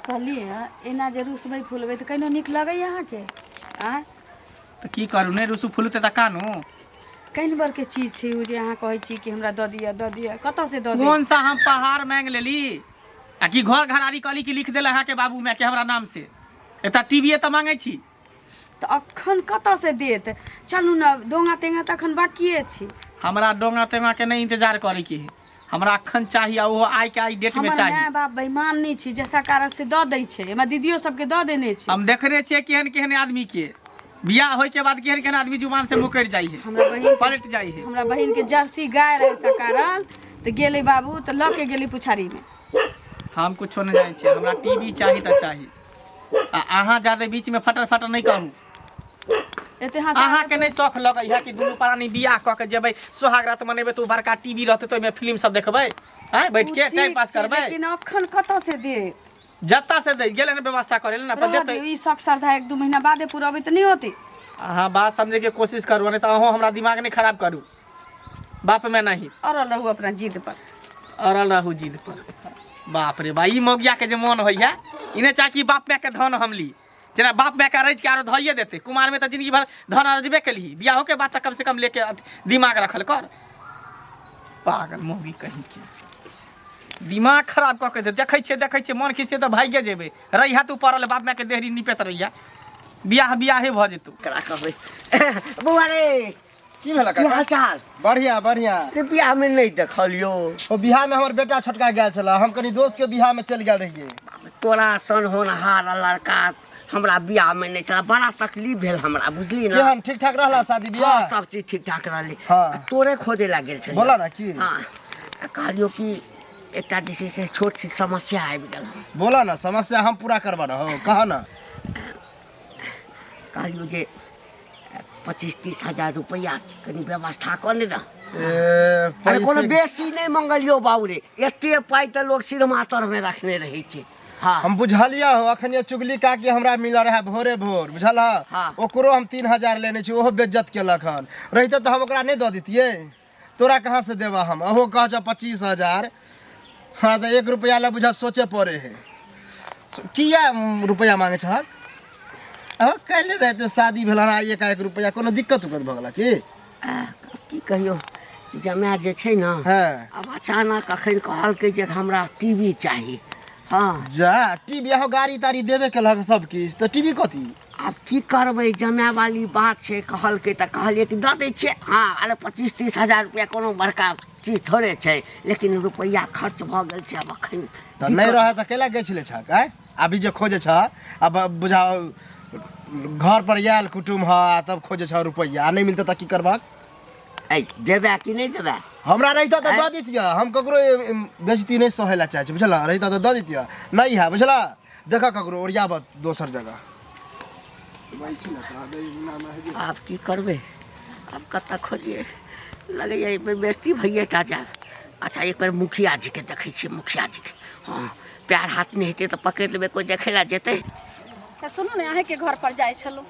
कहलियै हँ, एना जे रुसबै फुलबै तऽ केनो नीक लगैए अहाँके आँय? तऽ की करू, नहि रुसू फुलतै तऽ कानू। केहन बड़के चीज छै ओ जे अहाँ कहै छी कि हमरा दऽ दिअ, दऽ दिअ? कतऽसँ दऽ देब? कोन सा हम पहाड़ मांगि लेली आ कि घर घरारी कहली कि लिख देला अहाँके बाबू मायके हमरा नाम से? एतऽ टीवीए तऽ मांगै छी। तऽ अखन कतऽसँ देत? चलू ने, डोंगा तेंगा तऽ अखन बाकिए छै। हमरा डोंगा तेंगा के नहि इंतजार करे के है, हमरा अखन चाही आ ओहो आइ के आइ डेट में हमर चाही। माय बाप बेईमान नहि छै जे सरकार से दऽ दै छै। हमरा दीदियो सबके दऽ देने छै। हम देखने छियै केहन केहन आदमी के बियाह होय के बाद केहन केहन आदमी जुबान से मुकरि जाइ है, हमरा बहिन पलट जाइ है। हमरा बहिन के जर्सी गाय रहे सकारल तऽ गेलै बाबू तऽ लऽ के गेलै पुछारी में। हम कुछो नहि जानै छियै, हमरा टीवी चाही तऽ चाही। आ अहाँ जादे बीच में फटर फटर नहि कहू। एते हँसा अहाँ के नहि शौख लगै है कि दुनू प्राणी बियाह कऽ के जेबै, सोहाग रात मनेबै, तऽ ओ बड़का टीवी रहतै तऽ ओहिमे फिल्म सब देखबै, आँय, बैठ के ठीक टाइम पास छै, करबै। लेकिन अखन कतऽ से देत? जत्ता से दै गेलै ने, व्यवस्था करै ने अपन रहऽ देतै। दियौ, ई शौख श्रद्धा एक दू महीना बादे पुरबै तऽ नहि होतै? अहाँ बात समझे के कोशिश करू, नहीं तऽ अहूँ हमरा दिमाग नहि खराब करू। बाप में नहीं अड़ल रहू अपना जिद पर, अड़ल रहू जिद पर। बाप रे बा, ई मौगिया के जे मन होइया, इने चाह कि बाप माय के धन हम ली। जेना बाप माय के अरज के आरो धइए देते। कुमार में तऽ जिंदगी भर धन अरजबे केलही, बियाहो के बाद तऽ कम से कम लेके दिमाग रखल कर। पागल मौगी कहीं के दिमाग खराब कऽ के दे। देखै छियै, देखै छियै, मन खिसियै तऽ भागिए जेबै। रहिया तू पड़ल बाप माय के देहरी निपेत रहिया, बियाह बियाहे भऽ जेतौ। करा कहबै बौआ रे। की भेल? की हाल चाल? बढ़िया बढ़िया। रे, बियाह में नहीं देखलियो। ओ बियाह में हमर बेटा छोटका गेल छला, हम कनी दोस्त के बियाह में चल गेल रहिए। तोरा सन होनहार लड़का हमरा बियाह में नहीं छला, बड़ा तकलीफ भेल हमरा, बुझली ना? केहन ठीक ठाक रहला शादी बियाह? हाँ, सब चीज ठीक ठाक रहले। हाँ। तोरे खोजे ला गेल छलियै। बोला ना की? हाँ, कहलियो कि एकटा जे छै से छोट सी समस्या आबि गेल हन। बोला ना, समस्या हम पूरा करबा ना हो, कह ना। कहलियो जे 25-30 हजार रुपैआ कनि व्यवस्था कऽ ले ना। ए, अरे कोनो पैसे- बेसी नहि मंगलियो बाबू रे, एते पाइ तऽ लोक सिरमा तरमे रखने रहै छै। हाँ। हम बुझलिया हो, अखन ये चुगली काकी हमरा मिलल रहे भोरे भोर, बुझल ह? हाँ। ओकरो हम 3000 लेने छी, ओहो बेज्जत केलक हन। रहिते तऽ हम ओकरा नहि दऽ दितियै? तोरा कहाँ से देबा हम? ओहो कह छौ 25,000। हाँ, तऽ 1 रुपया ला बुझा सोचे पड़े है। किया रुपया मांगे छहक? अहाँ काल्हि राति शादी भेल हन, आइ एकाएक रुपया, कोनो दिक्कत उक्कत भऽ गेला की? की कहियौ, जमाए जे छै ने, हाँ। आब अचानक अखन कहलकै जे हमरा टीवी चाही। हाँ। जा, टीवी अहाँ गाड़ी ताड़ी देबे केलक सब किछु, तऽ टीवी कथी? आब की करबै, जमाए वाली बात छै। कहलकै तऽ कहलियै कि दऽ दै छियै। हाँ, अरे 25-30 हजार रुपया कोनो बड़का चीज थोड़े छै, लेकिन रुपैआ खर्च भऽ गेल छै आब अखन। तऽ नहि रहै तऽ कैला गेछले छक? आँय, अभी जे खोजे छ, अब बुझा घर पर आयल कुटुम ह, आ तब खोजे छ रुपैआ, आ नहि मिलतै तऽ की करबहक? ऐ, देबै कि नहि देबै? हमरा रहितऽ तऽ आँय? दऽ दितियै। हम ककरो बेइज्जती नहि सहै लए चाहै छी, बुझल? रहितऽ तऽ दऽ दितियै, नहि है, बुझल? देख, ककरो ओरियाबऽ दोसर जगह। आब की करबै? आब कतऽ खोजियै? लगैए एक बेर बेइज्जती भइए टा जायब। अच्छा, एक बेर मुखिया जीके देखै छियै, मुखिया जीके। हँ, पैर हाथ नहि हेतै तऽ पकड़ि लेबै, कोइ देखै लए जेतै। तऽ सुनू ने, अहीँके घर पर जाइ छलहुँ।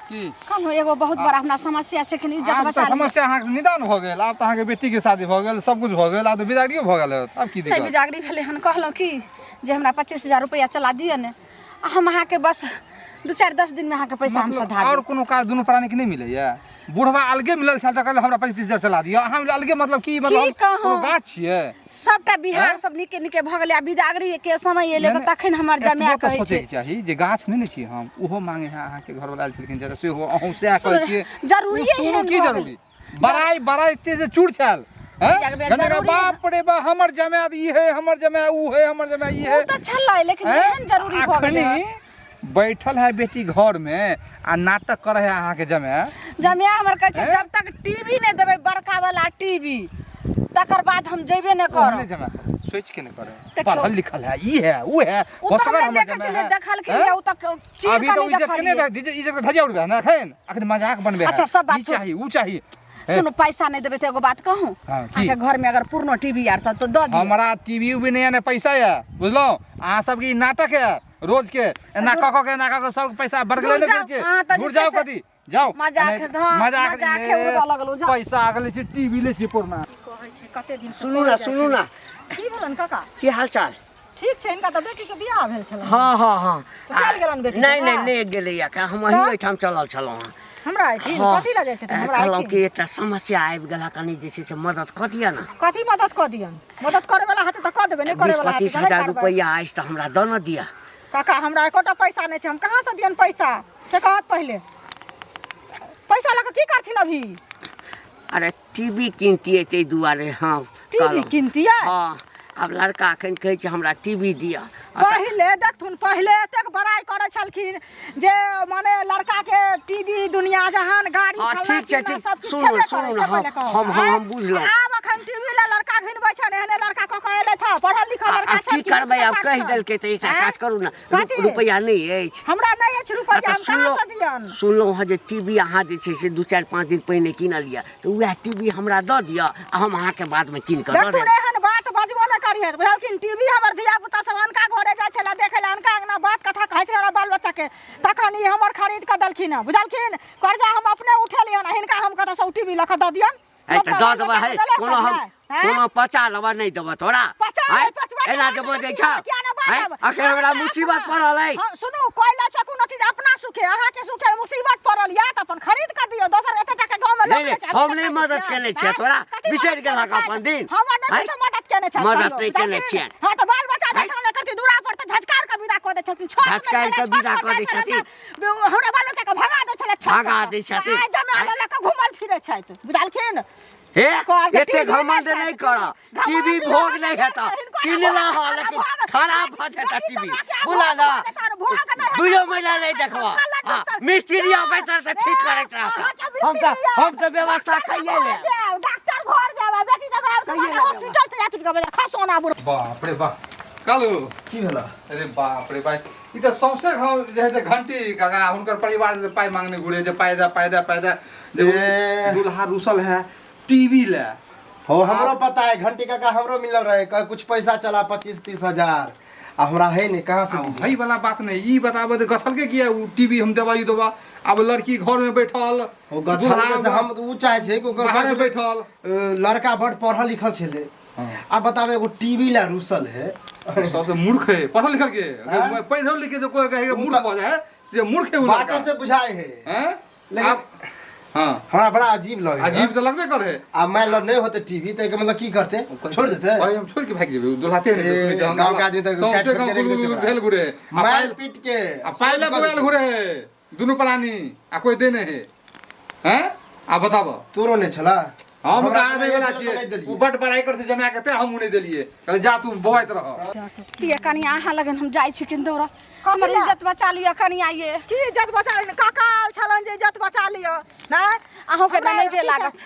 की? कहलहुँ एगो बहुत बड़ा हमरा समस्या छै, कनि इज्जत आब बचा तऽ लिअ। समस्या अहाँके निदान भऽ गेल। आब तऽ अहाँके बेटीके शादी भऽ गेल, सब कुछ भऽ गेल, आब तऽ बिदागरियो भऽ गेल होयत, आब की नहि दिक्कत? बिदागरी भेलै हन। कहलहुँ की जे हमरा 25,000 रुपैआ चला दिअ ने, आ हम अहाँके बस 2-4-10 दिनमे अहाँके पैसा हम मतलब सधा आओर देब। कोनो काज दुनू प्राणीके नहि मिलैया? बुढ़वा अलगे मिलल छल तऽ कहल हमरा 25-30 हजार चला दिअ, अहाँ अलगे, मतलब की? मतलब की हम कहूँ? कोनो गाछ छियै? सबटा बिहार आँय? सब नीके नीके भऽ गेलै आ बिदागरी के समय एलै नहि, तऽ तखन हमर एतबो जमाए तऽ कहै छै। सोचैके चाही जे गाछ नहि ने छी हम, ओहो मांगे है। अहाँके घरवला आयल छलखिन जे सेहो अहूँ सएह सुनू, कहै छियै। जरूरिए ओ सुनू एहन की भऽ जरूरी? गेल। बड़ाई बड़ाई एते जे चूर छल हैं? एक बेर जने जरूरी बाप रे बा, हमर जमाए ई है, हमर जमाए ऊ है, हमर जमाए ई है। ओ तऽ छलै, लेकिन हैं? एहन जरूरी भऽ गेलै। अखनी बैठल है बेटी घर में आ नाटक करे है अहाँके जमाए। जमाए हमर कहै छै हैं? जब तक टीवी नहि देबै, बड़का वाला टीवी, तकर बाद हम जेबे नहि ओहने करब। जमाए करे, सोच के नहीं करे। देखियौ। पढ़ल लिखल है, ई है, ऊ है, ओ तऽ होशगर हम हमर नहि देखै जमाए छलियै, है। देखलखिन हैं? य, ओ तऽ चीर अभी कऽ तो नहि इज्जत के नहीं देखलियै। इज्जत के धजिया उड़बे है ना एखन, अखन मजाक बनबे है। अच्छा, सब बात ई छोड़। चाही, ऊ चाही। हैं? सुनू, पैसा नहि देबै तऽ एगो बात कहूँ? हाँ, की? अहाँके घरमे अगर पुरनो टीवी आर तऽ दऽ दियौ। हमरा टीवी उवी नहीं है ने पैसा है, बुझलहुँ? अहाँ सबके ई नाटक है रोज के, एना कऽ कऽ के, एना कऽ कऽ सब पैसा बरगले दूर नहि जाउ, करै छै। अहाँ तऽ दूर जे छै जाउ से कथी जाउ। मजाक नहि, हँ, मजाक मजाके ए, उड़बऽ लगलहुँ, जाउ। पैसा आगले छी, टीवी ले छी पुरना। कहै छै कते दिन सुनू ने, सुनू ने। की भेलन काका? की हाल चाल? ठीक छै हिनका तऽ बेटीके बियाह भेल छलनि हँ हँ हँ तऽ चलि गेलनि बेटी नहि नहि के नहि गेलै एखन हम अहीं तऽ? ओहिठाम चलल छलहुँ हँ हमरा एथिन हँ कथी लए जाइ छथिन हमरा कहलहुँ एथिन कि एकटा समस्या आबि गेल कनि जे छै से मदद कऽ दिअ ने कथी मदद कऽ दियन मदद करे वाला हेतै तऽ कऽ देबै नहि करे बीस वाला हेतै पच्चीस तऽ नहि हजार करबै रुपैआ अछि तऽ हमरा दऽ ने दिअ काका हमरा एकोटा पैसा नहि छै हम कहाँ से दियन पैसा से कहत पहिले पैसा लऽ कऽ की करथिन अभी अरे टीवी किनतियै ताहि दुआरे हँ टीवी कहलहुँ। किनतियै हँ आब लड़का एखन कहै छै हमरा टीवी दिअ आ तऽ पहिले देखथुन पहिले एतेक बड़ाइ करै छलखिन जे माने लड़का के टीवी दुनिया जहान गाड़ी हँ, फल्लाँ ठीक छै, चिल्लाँ ठीक। सब किछु सुनू, छेबे सुनू करै, ने, से पहिले कहू। हम आँय? बुझलहुँ। आब अखन टीवी लए लड़का घिनबै छनि एहने लड़का कऽ कऽ एलथि हँ पढ़ल लिखल आ- लड़का आब की छलखिन करबै आब सपाट कहि छनि। देलकै तऽ एकटा आँय? काज करू ने कथी? रुपैआ नहि अछि हमरा नहि अछि आ रुपैआ तऽ हम कहाँ से दियन सुनलहुँ हँ जे टीवी अहाँ जे छै से 2-4-5 दिन पहिने कीनल यऽ तऽ उएह टीवी हमरा दऽ दिअ आ हम अहाँके बादमे कीन कऽ दऽ देखू देब रे एहन बात बजबो नहि करिहे बुझलखिन टीवी हमर धिया पुता सब अनका घरे जाइ छलै देखै लए अनका अंगना बात कथा कहै छलै हमरा बाल बच्चाके तखन ई हमर खरीद कऽ देलखिन हँ बुझलखिन कर्जा हम अपने उठेलियन आ हिनका हम कतऽसँ ओ टीवी लऽ कऽ दऽ दियन है तऽ दऽ देबऽ है कोनो हम कोनो पचा लेबऽ नहि देबऽ तोरा पचा है? ले, पचवा के एना बात जे बजै करती छ तऽ किया ने है? बाजब? अखन हमरा अहाँके मुसीबत अपना- पड़ल अछि हँ, सुनू कोयला छै कोनो चीज अपना सुखे अहाँके सुखे मुसीबत पड़ल या तऽ अपन खरीद कऽ दियौ दोसर एते टाका गाँव में नहि, नहि, हम नहि मदद केने छियै तोरा। बिसरि गेलहक अपन दिन। हमर नहि हैं? किछो मदद केने छै मदद नहि केने छियनि। हँ तऽ बाल बच्चा हैं? जाइ छलहुँ करती दूरा पर तऽ झझकार कऽ विदा कऽ दै छलखिन छत नहि झझकारि छलै, कऽ छत विदा पर कऽ जाइ दै छलै छथिन। तऽ हमरा बाल बच्चा के भगा दै छलै छत भगा परसँ। दै छथिन। आइ जमा हैं? लऽ कऽ घुमल फिरै छथि बुझलखिन हे कहलकै एते टीवी घमंड नहि नहि छै, कर टीवी टीवी घमंड भोग नहि नहि हेतऽ हिनको किनला भोग हँ नहि लेकिन भोग। खराब भऽ जेतऽ बेटी टीवी सबके आब बुला भोग ना नहि हेतऽ, भोग नहि हेतऽ, दुइयो महीना नहि देखबऽ फल्लाँ हँ डॉक्टर। मिस्त्री अबैत रहत तऽ ठीक करैत रहत अहाँके हम तऽ मिस्त्री हम तऽ व्यवस्था कैये लेब जायब, डॉक्टर घर जायब आ बेटी सब आबि कहिये कऽ लेब। हॉस्पिटल से जायत उठि कऽ खसोना बुढ़ बाप रे बाप कालू की भेला अरे बाप रे बाप ई तऽ सौंसे गाँव जे है से घंटी काका हुनकर परिवार जे पाइ मांगने घुरे जे पाइ दे पाइ दे पाइ दे जे ए। दुल्हा रुसल है टीवी ले हो हमरो पता है घंटी काका हमरो मिलल रहे कहे कुछ पैसा चला 25-30 हजार आ हमरा है नहीं कहाँ से दियै? है वाला बात नहीं ई बताबो जे गछल के किया उ टीवी हम देबा ई देबा आब लड़की घर में बैठल ओ गछल के से हम उ चाहे छै कि ओकर बाहरे पास बैठल लड़का बड़ पढ़ल लिखल छलै आब बताबे एगो टीवी ला रुसल है सबसे मूर्ख है पढ़ल लिखल के हाँ? पढ़ल लिखे जो कोई कहे उ मूर्ख तऽ- भऽ जाए से मूर्ख है उ बाते लड़का से बुझाए है हैं लेकिन- आब हाँ हमरा बड़ा अजीब लगे अजीब तऽ लगबे करे आ मान लो नहीं होते टीवी तो एकर मतलब की करते छोड़ देते भाई हम छोड़ के भाग जेबै दुल्हाते नहीं ए, सुनै छै, हम गाँव के आदमी तऽ सौंसे काटि गाँव खोटि के राखि गुल देतै गुल ओकरा। भेल घुरे आ मार पायल पीट के आ पायल सोच कऽ बोआल देतै। घुरे दुनू प्राणी आ कोई देने है हैं आ बताब तोरो नहीं छला हम हमरा कहाँ तऽ दै वाला नहि छला तऽ छियै नहि देलियै। उ बड बड़ाई करते जमा के ते हम उ नहि देलियै कहले जा तू बौआइत रह ये कनिया अहाँ लगन हम जाइ छी किन दौड़ा हमर ला? इज्जत बचा लिअ कनिया ये की इज्जत बचा लिअ काका आयल छलन जे इज्जत बचा लिअ नहि अहूँके हमरा नहि दे की लागत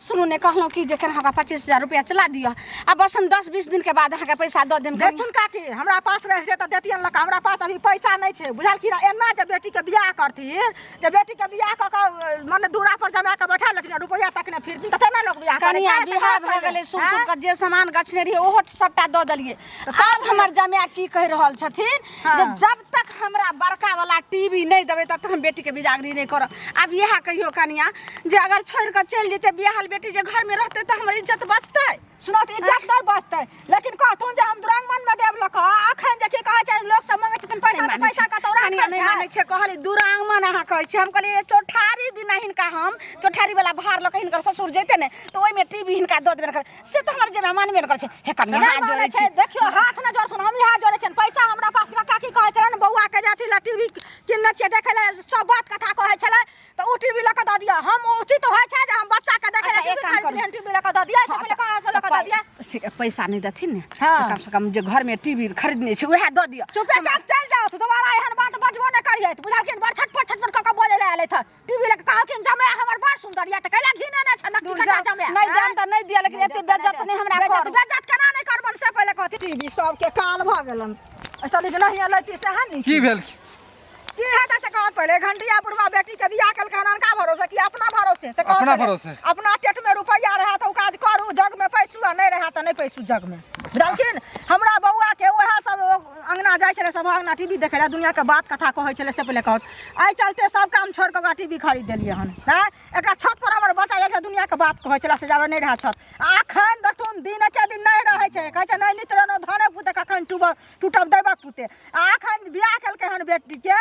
सुनू ने कहलहुँ कि जे केना हमरा 25,000 रुपया चला दिअ आ बस हम 10-20 दिन के बाद अहाँके पैसा दऽ देम कनिया। देखथुन काकी हमरा पास रहितै तऽ देतियन लऽ कऽ हमरा पास अभी पैसा नहि छै बुझलखिन एना जे बेटीके बियाह करथिन जे बेटीके बियाह कऽ कऽ मने दूरा पर जमा कऽ बैठा लेथिन आ रुपैआ तक नहि फिरथिन तऽ केना लोक बियाह करै कनिया छै? से बियाह कहत भऽ पहिले। गेलै शुभ आँय? शुभ के जे सामान गछने रहियै ओहो सबटा दऽ देलियै आब हमर जमाय की कहि रहल छथिन जे जब तक हमरा बड़का वाला टीवी नहि देबै तब तक हम बेटीके बिदागरी नहि करब आब इएह कहियौ कनिया जे अगर छोड़ि कऽ चलि जेतै बियाहल बेटी जे घरमे रहतै तऽ हमर इज्जत बचतै सुनत इज्जत नहि बचतै लेकिन कहथुन जे हम दुरागमन में देब लऽ कऽ अखन जे की कहै छै लोक सब मंगै छथिन पैसा तऽ पैसा कतौ कनिया राखल नहि छै मानै छै कहली दुरागमन अहाँ कहै छी हम कहलियै चौठारी दिना हिनका हम चौठारी वाला भार लऽ कऽ हिनकर ससुर जेतै ने तऽ ओहिमे टीवी हिनका दऽ देबनि से तऽ हमर जेना मानबे नहि करै छै हे कनिया नहि हाथ मानै जोड़ै छै छी देखियौ हाथ नहि जोड़थुन हम हाथ जोड़ै छियनि पैसा हमरा पास लऽ काकी कहै छलै ने बौआ के जे अथी लए टीवी किनने छियै देखै लए सब बात कथा कहै छलै तऽ ओ टीवी लऽ कऽ दऽ दिअ हम उचित होइ छै जे हम बच्चा के देखै अच्छा, लए एक टीवी काम खरीद करू। लिहन टीवी लऽ कऽ दऽ दिअ से पहिले कहाँ से लऽ कऽ दऽ दिअ ठीक है, पैसा नहि देथिन ने हाँ। तऽ कम से कम जे घर में टीवी खरीदने छै वएह दऽ दिअ चुपे चाप चलि जाउ दोबारा एहन बात बजबो नहि करियै बुझलखिन बड़ छटपट छटपट कऽ कऽ बजै लए एलथि हँ टीवी लऽ कऽ कहलखिन जमाय हमर बड़ सुन्दर यऽ तऽ कैला घिने नहि छै नक्की दूर कटा जाउ। जमाय नहि देम तऽ नहि दिअ लेकिन एते बेज्जत नहि हमरा बेज्जत करू बेज्जत केना नहि करबन से पहिले कहथिन टीवी सबके काल भऽ गेलन ऐसा नीक नहि एलैती सएह नीक की भेल की हेतै से कहत पहिले घंटिया बुढ़वा बेटी के बियाह केलकै हन अनका भरोसे कि अपना भरोसे से कहत अपना पहिले। भरोसे। अपना टेट में रुपैआ रहे तऽ ओ काज करू जग में पैसू आ नहि रहे तऽ नहि पैसू जग में बुझलखिन हमरा बौआ के वएह सब ओ अंगना जाइ छलै सब अंगना टीवी देखै लए दुनिया के बात कथा कहै छलै से पहिले कहत एहि चलते सब काम छोड़ि कऽ ओकरा टीवी खरीद देलियै हन आँय एकरा छत पर हमर बच्चा जाइ छै दुनिया के बात कहै छलै से जाबे नहि रहै छत आ एखन देखथुन दिन एके दिन नहि रहै छै कहै छै नहि नित रहनो धने पुते कखन टूबल टूटब दैबक पुते आ एखन बियाह केलकै हन बेटीके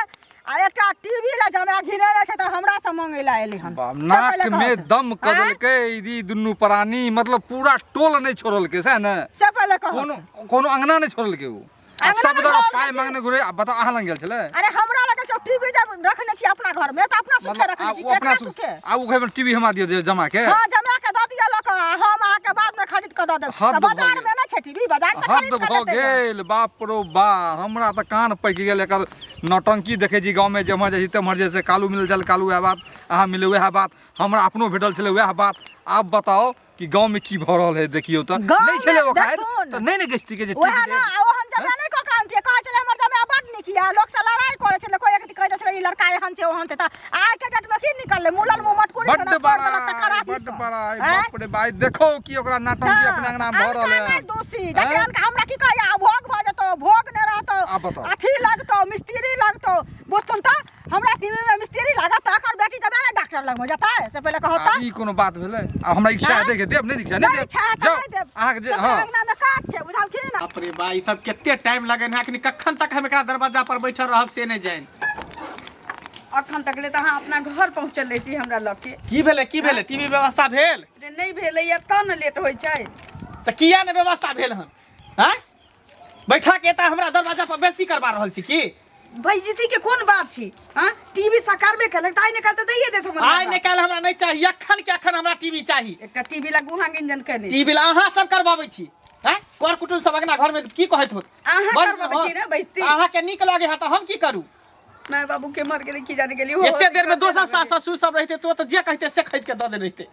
आ एकटा टीवी लए जमा घिनेने छै तऽ हमरा से मांगै लए एलै हन बाप, से नाक पहिले में कहत। दम कऽ आँय? देलकै ई दुनू प्राणी मतलब पूरा टोल नहि छोड़लकै सएह ने से पहिले कहत कोनो कोनो अंगना नहि छोड़लकै ओ आ अंगना सब नहि जगह छोड़लकै पाइ मांगने घुरे आ बताउ अहाँ लग गेल छलै अरे हमरा लगे छै टीवी जब रखने छी अपना घर में तऽ अपना सुखे मतलब रखने आ छी ओ अपना केकरा सु- सुखे आ ओ घर टीवी हमरा दिअ जे जमा के हाँ जमा के दऽ दिअ लऽ कऽ आ हम अहाँके बाद में खरीद कऽ दऽ देब हद तऽ भऽ बाजार गेल। में नहि छै टीवी बाजार से हद खरीद कऽ भऽ देतै तऽ। गेल बाप रो बा हमरा तऽ कान पकि गेल एकर नौटंकी देखै छी गाँवमे जेम्हर जाइ छी तेम्हर जे से कालू मिलल छल कालू वएह बात अहाँ मिले वएह बात हमरा अपनो भेटल छलै वएह बात आब बताउ कि गाँवमे की भऽ रहल है देखियौ तऽ गाँवमे नहि छलै ओकाद देखथुन। तऽ नहि ने गछती के जे वएह टीवी ने आ ओहन जमा नहि कऽ के आनतियै कहै छलै हमर जमा बड नीक यऽ लोक से लड़ाइ करै छलै कोइ एक कहै छलै ई लड़का एहन छै ओहन छै तऽ आइ के डेट में की निकललै मुलल मुँह मटकुरी बड्ड सनक फोड़ बड़ा देलक तऽ कराही बड्ड सँ। बड़ा आँय? बाप रे भाई देखो कि ओकरा नाटंकी अपने अंगना में भऽ रहल अनका है नहि दोषी आँय? जखन अनका हमरा की कहैया आ भोग भऽ जेतौ भोग नहि रहतौ आब बताउ। अथी लगतौ मिस्त्री लगतौ बुझथुन तऽ हमरा टीवी में मिस्त्री लागत तऽ एकर बेटी जबे ने डॉक्टर लगमे जेतै से पहिले कहत आब तऽ ई कोनो बात भेलै आब हमरा इच्छा आँय? हेतै के देब नहि इच्छा नहि नहि देब इच्छा हेतै जाउ नहि देब अहाँके जे सबके हँ अंगना में काज छै बुझलखिन बाप रे बा ई सब कते टाइम लगेन है अखनी कखन तक हम एकरा दरवाजा पर बैठल रहब से नहि जानि अखन तक ले तऽ अहाँ अपना घर पहुँचल रहिती हमरा लऽ के की भेलै की भेलै टीवी व्यवस्था भेल रे नहि भेलैया तब ने लेट होइ छै तऽ किया नहि व्यवस्था भेल हन आँय बैठा के एतऽ हमरा दरवाजा पर बेइज्जती करबा रहल छी की बेइज्जती के कोन बात छी हाँ टीवी सकारबे केलक तऽ आइ ने काल्हि तऽ दैये देत हमर आइ माय ने काल्हि हमरा नहि चाही अखन के अखन हमरा टीवी चाही बाप। एकटा टीवी ला गुहा गिंजन केने टीवी ला अहाँ सब करबाबै छी आँय कर कुटुम सब अंगना घर में की कहैत होत अहाँ बस, करबाबै छी ने बेइज्जती। अहाँ के नीक लगे है तऽ हम की करू माय बाबू के मर गेलै की जाने गेली एते देर में दोसर सास ससुर सब रहते तो तऽ जे कहते से खरीद के दऽ देने रहते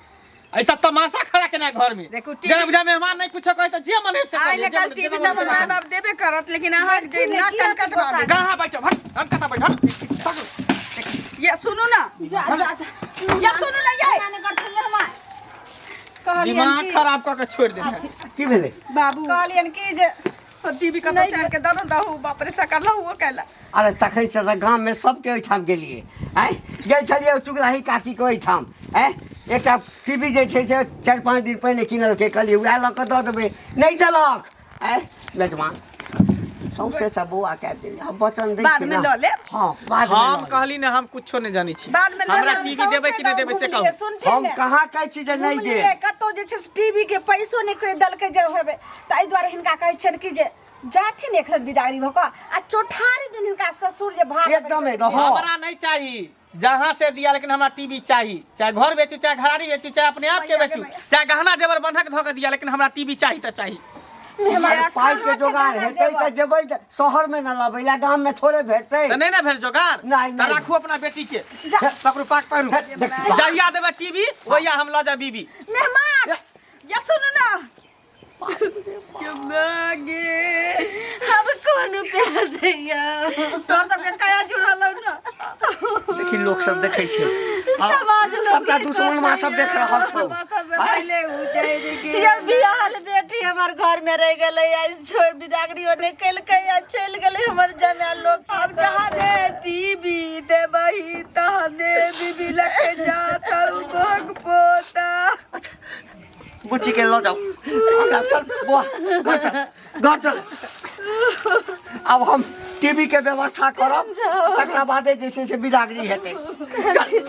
ऐसा तमाशा खड़ा केना घर में देखू, टीवी- जेना बुझा मेहमान नहीं कुछो कहे तो जे मन है से आइ करिए, ने जे काल्हि मन- टीवी जेना तऽ मन हमर से माय करिए। बाप देबे करत लेकिन अहाँ जे नाक कान कटवा देब। कहाँ बैठो हट हम कहाँ बैठो हट ये सुनू ना जा जा जा ये सुनू ना ये एना नहि करथिन मेहमान कहलियनि दिमाग कि खराब कऽ के छोड़ि देने की भेलै बाबू कहलियनि कि जे टीवी कतौ चान के दऽ दहु बाप रे सकर लहु कैला अरे तखन से तऽ गाममे सबके ओहिठाम गेलियै आँय गेल छलियै चुगलाही काकीके ओहिठाम आँय एकटा टी वी जे छै से 4-5 दिन पहिने किनलकै कहलियै उएह लऽ कऽ दऽ देबै नहि देलक आँय मेजबान सौंसे से बौआ के आबि गेलै हम वचन दै छी बादमे ने लऽ लेब। हँ बादमे हम लऽ लेब। कहली ने हम कुछो नहि जानै छी बादमे लऽ हमरा लेब। टीवी देबै कि नहि देबै से कहू सुनथिन हम ने कहाँ कहै छी जे नहि घुमलियै देब कतौ जे छै से टीवी के पैसो नहि कोइ देलकै जे हेबै तऽ एहि दुआरे हिनका कहै छियनि कि जे जाथिन एखन बिदागरी भऽ कऽ आ चौठारी दिन हिनका ससुर जे भार एकदम एकदम हँ हमरा नहीं चाहिए जहाँ से दिया लेकिन हमरा टीवी चाहिए चाहे घर बेचू चाहे घरारी बेचू चाहे अपने आप के बेचू चाहे गहना जेवर बंधक धो के दिया लेकिन हमरा टीवी चाहिए तो चाहिए अरे पाइ के जोगाड़ हेतै तऽ जेबै तऽ शहरमे ने लबै ला गाममे थोड़े भेटतै तो नहीं ना भेल जोगार नहीं, तो नहीं। राखू अपना बेटी के पकड़ू पाक पकड़ू हे, देख, जहिया देबै टीवी वहिया हम लऽ जाए बीबी मेहमान या सुनू ना के मागे हम कोन प्यार दैया तोर सबके काया जुड़ल हौ ना देखी लोक सब देखै छै समाज लोक सबटा दुश्मन माँ सब देख रहल छौ भाषा से पहले उचैर के ये बियाहल बेटी हमर घर में रह गेलै आ छोड़ बिदागरी ओने केलकै आ चलि गेलै हमर जमाय लोक अब जहाँ ने टीवी देबही तहने बीबी लके जाता भोग पोता बुच्ची के लऽ जाउ आगा चल बौआ घर चल घर चल आब हम टीवी के व्यवस्था करब तकरा बादे जे छै से बिदागरी हेतै चल।